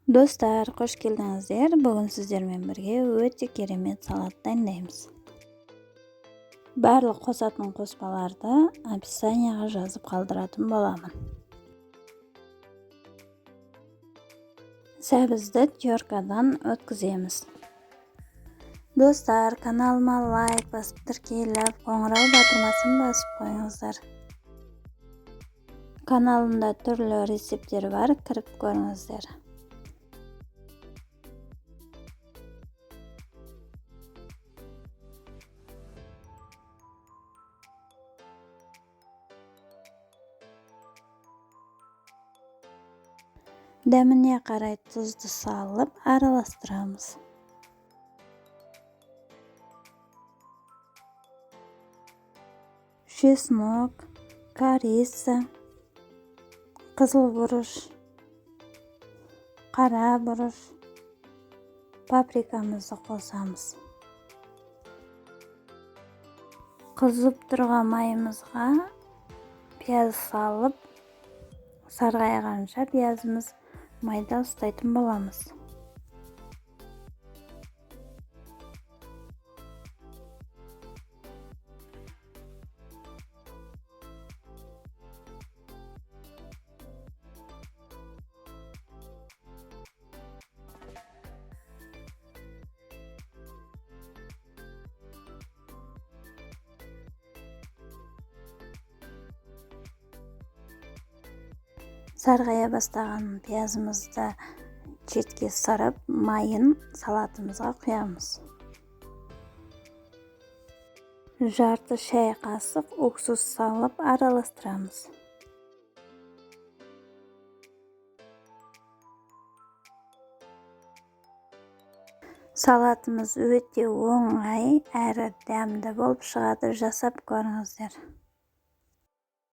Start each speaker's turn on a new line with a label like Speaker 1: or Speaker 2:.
Speaker 1: Достар, қош келдіңіздер. Бүгін сіздермен бірге өте керемет салат дайындаймыз. Барлық қосатын қоспаларды описанияға жазып қалдыратын боламын. Сәбізді теркадан өткіземіз. Достар, каналыма лайк басып, тіркеліп, қоңырау батырмасын басып қойыңыздар. Каналымда түрлі рецепттер бар, кіріп көріңіздер. Дәміне қарай тұзды салып араластырамыз. Чеснок, корица, қызыл бұрыш, қара бұрыш, паприкамызды қосамыз. Қызып тұрған майымызға пияз салып, сарғайғанша пиязымыз майда ұстайтын боламыз. Сарғая бастаған пиязымызды шетке сырып, майын салатымызға құямыз. Жарты шай қасық уксус салып араластырамыз. Салатымыз өте оңай әрі дәмді болып шығады, жасап көріңіздер.